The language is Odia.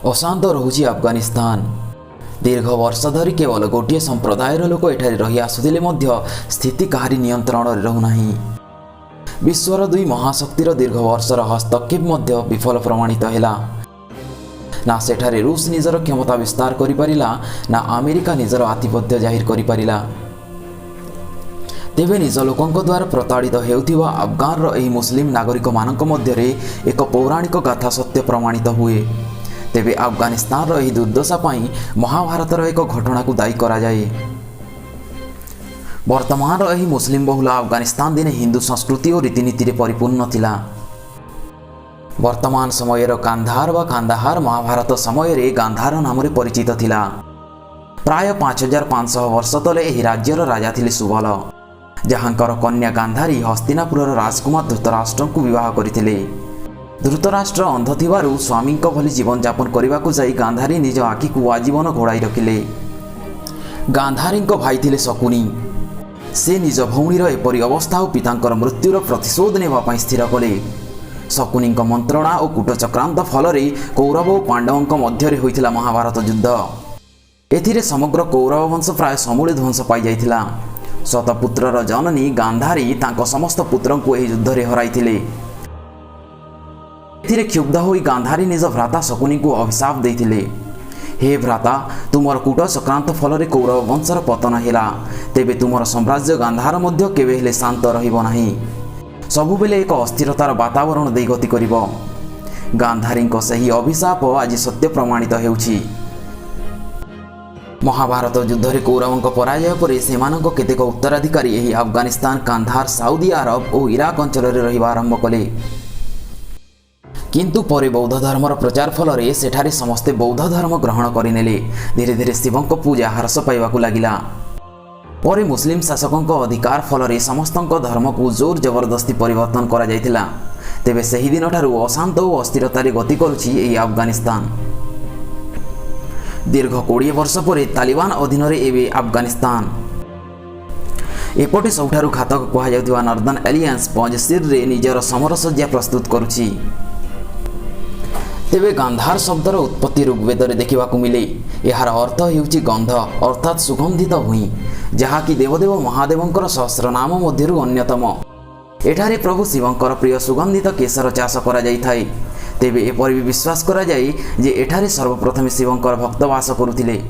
ଅଶାନ୍ତ ରହୁଛି ଆଫଗାନିସ୍ତାନ। ଦୀର୍ଘ ବର୍ଷ ଧରି କେବଳ ଗୋଟିଏ ସମ୍ପ୍ରଦାୟର ଲୋକ ଏଠାରେ ରହି ଆସୁଥିଲେ ମଧ୍ୟ ସ୍ଥିତି କାହାରି ନିୟନ୍ତ୍ରଣରେ ରହୁନାହିଁ। ବିଶ୍ୱର ଦୁଇ ମହାଶକ୍ତିର ଦୀର୍ଘ ବର୍ଷର ହସ୍ତକ୍ଷେପ ମଧ୍ୟ ବିଫଳ ପ୍ରମାଣିତ ହେଲା। ନା ସେଠାରେ ରୁଷ ନିଜର କ୍ଷମତା ବିସ୍ତାର କରିପାରିଲା, ନା ଆମେରିକା ନିଜର ଆଧିପତ୍ୟ ଜାହିର କରିପାରିଲା। ତେବେ ନିଜ ଲୋକଙ୍କ ଦ୍ୱାରା ପ୍ରତାଡ଼ିତ ହେଉଥିବା ଆଫଗାନର ଏହି ମୁସଲିମ ନାଗରିକମାନଙ୍କ ମଧ୍ୟରେ ଏକ ପୌରାଣିକ ଗାଥା ସତ୍ୟ ପ୍ରମାଣିତ ହୁଏ। ତେବେ ଆଫଗାନିସ୍ତାନର ଏହି ଦୁର୍ଦ୍ଦଶା ପାଇଁ ମହାଭାରତର ଏକ ଘଟଣାକୁ ଦାୟୀ କରାଯାଏ। ବର୍ତ୍ତମାନର ଏହି ମୁସଲିମ ବହୁଳ ଆଫଗାନିସ୍ତାନ ଦିନେ ହିନ୍ଦୁ ସଂସ୍କୃତି ଓ ରୀତିନୀତିରେ ପରିପୂର୍ଣ୍ଣ ଥିଲା। ବର୍ତ୍ତମାନ ସମୟର କାନ୍ଧାର ବା କାନ୍ଦାହାର ମହାଭାରତ ସମୟରେ ଗାନ୍ଧାର ନାମରେ ପରିଚିତ ଥିଲା। ପ୍ରାୟ 5500 ବର୍ଷ ତଳେ ଏହି ରାଜ୍ୟର ରାଜା ଥିଲେ ସୁବଳ, ଯାହାଙ୍କର କନ୍ୟା ଗାନ୍ଧାରୀ ହସ୍ତିନାପୁରର ରାଜକୁମାର ଧୃତରାଷ୍ଟ୍ରଙ୍କୁ ବିବାହ କରିଥିଲେ। ଧୃତରାଷ୍ଟ୍ର ଅନ୍ଧ ଥିବାରୁ ସ୍ୱାମୀଙ୍କ ଭଳି ଜୀବନଯାପନ କରିବାକୁ ଯାଇ ଗାନ୍ଧାରୀ ନିଜ ଆଖିକୁ ଆଜୀବନ ଘୋଡ଼ାଇ ରଖିଲେ। ଗାନ୍ଧାରୀଙ୍କ ଭାଇ ଥିଲେ ଶକୁନି। ସେ ନିଜ ଭଉଣୀର ଏପରି ଅବସ୍ଥା ଓ ପିତାଙ୍କର ମୃତ୍ୟୁର ପ୍ରତିଶୋଧ ନେବା ପାଇଁ ସ୍ଥିର କଲେ। ଶକୁନିଙ୍କ ମନ୍ତ୍ରଣା ଓ କୂଟଚକ୍ରାନ୍ତ ଫଳରେ କୌରବ ଓ ପାଣ୍ଡବଙ୍କ ମଧ୍ୟରେ ହୋଇଥିଲା ମହାଭାରତ ଯୁଦ୍ଧ। ଏଥିରେ ସମଗ୍ର କୌରବ ବଂଶ ପ୍ରାୟ ସମୂଳେ ଧ୍ୱଂସ ପାଇଯାଇଥିଲା। ଶତପୁତ୍ରର ଜନନୀ ଗାନ୍ଧାରୀ ତାଙ୍କ ସମସ୍ତ ପୁତ୍ରଙ୍କୁ ଏହି ଯୁଦ୍ଧରେ ହରାଇଥିଲେ। ଏଥିରେ କ୍ଷୁବ୍ଧ ହୋଇ ଗାନ୍ଧାରୀ ନିଜ ଭ୍ରାତା ଶକୁନିଙ୍କୁ ଅଭିଶାପ ଦେଇଥିଲେ, "ହେ ଭ୍ରାତା, ତୁମର କୂଟ ଚକ୍ରାନ୍ତ ଫଳରେ କୌରବ ବଂଶର ପତନ ହେଲା। ତେବେ ତୁମର ସାମ୍ରାଜ୍ୟ ଗାନ୍ଧାର ମଧ୍ୟ କେବେ ହେଲେ ଶାନ୍ତ ରହିବ ନାହିଁ। ସବୁବେଳେ ଏକ ଅସ୍ଥିରତାର ବାତାବରଣ ଦେଇ ଗତି କରିବ।" ଗାନ୍ଧାରୀଙ୍କ ସେହି ଅଭିଶାପ ଆଜି ସତ୍ୟ ପ୍ରମାଣିତ ହେଉଛି। ମହାଭାରତ ଯୁଦ୍ଧରେ କୌରବଙ୍କ ପରାଜୟ ପରେ ସେମାନଙ୍କ କେତେକ ଉତ୍ତରାଧିକାରୀ ଏହି ଆଫଗାନିସ୍ତାନ, କାନ୍ଧାର, ସାଉଦି ଆରବ ଓ ଇରାକ ଅଞ୍ଚଳରେ ରହିବା ଆରମ୍ଭ କଲେ। କିନ୍ତୁ ପରେ ବୌଦ୍ଧ ଧର୍ମର ପ୍ରଚାର ଫଳରେ ସେଠାରେ ସମସ୍ତେ ବୌଦ୍ଧ ଧର୍ମ ଗ୍ରହଣ କରିନେଲେ। ଧୀରେ ଧୀରେ ଶିବଙ୍କ ପୂଜା ହ୍ରାସ ପାଇବାକୁ ଲାଗିଲା। ପରେ ମୁସଲିମ ଶାସକଙ୍କ ଅଧିକାର ଫଳରେ ସମସ୍ତଙ୍କ ଧର୍ମକୁ ଜୋର ଜବରଦସ୍ତି ପରିବର୍ତ୍ତନ କରାଯାଇଥିଲା। ତେବେ ସେହି ଦିନଠାରୁ ଅଶାନ୍ତ ଓ ଅସ୍ଥିରତାରେ ଗତି କରୁଛି ଏହି ଆଫଗାନିସ୍ତାନ। ଦୀର୍ଘ 20 ବର୍ଷ ପରେ ତାଲିବାନ ଅଧୀନରେ ଏବେ ଆଫଗାନିସ୍ତାନ। ଏପଟେ ସବୁଠାରୁ ଘାତକ କୁହାଯାଉଥିବା ନର୍ଦର୍ନ ଆଲିଆନ୍ସ ପଞ୍ଜଶୀରରେ ନିଜର ସମରସଜ୍ଜା ପ୍ରସ୍ତୁତ କରୁଛି। ତେବେ ଗାନ୍ଧାର ଶବ୍ଦର ଉତ୍ପତ୍ତି ଋଗ୍ବେଦରେ ଦେଖିବାକୁ ମିଳେ। ଏହାର ଅର୍ଥ ହେଉଛି ଗନ୍ଧ, ଅର୍ଥାତ୍ ସୁଗନ୍ଧିତ ଭୂଇଁ, ଯାହାକି ଦେବଦେବ ମହାଦେବଙ୍କର ସହସ୍ର ନାମ ମଧ୍ୟରୁ ଅନ୍ୟତମ। ଏଠାରେ ପ୍ରଭୁ ଶିବଙ୍କର ପ୍ରିୟ ସୁଗନ୍ଧିତ କେଶର ଚାଷ କରାଯାଇଥାଏ। ତେବେ ଏପରି ବି ବିଶ୍ୱାସ କରାଯାଏ ଯେ ଏଠାରେ ସର୍ବପ୍ରଥମେ ଶିବଙ୍କର ଭକ୍ତ ବାସ କରୁଥିଲେ।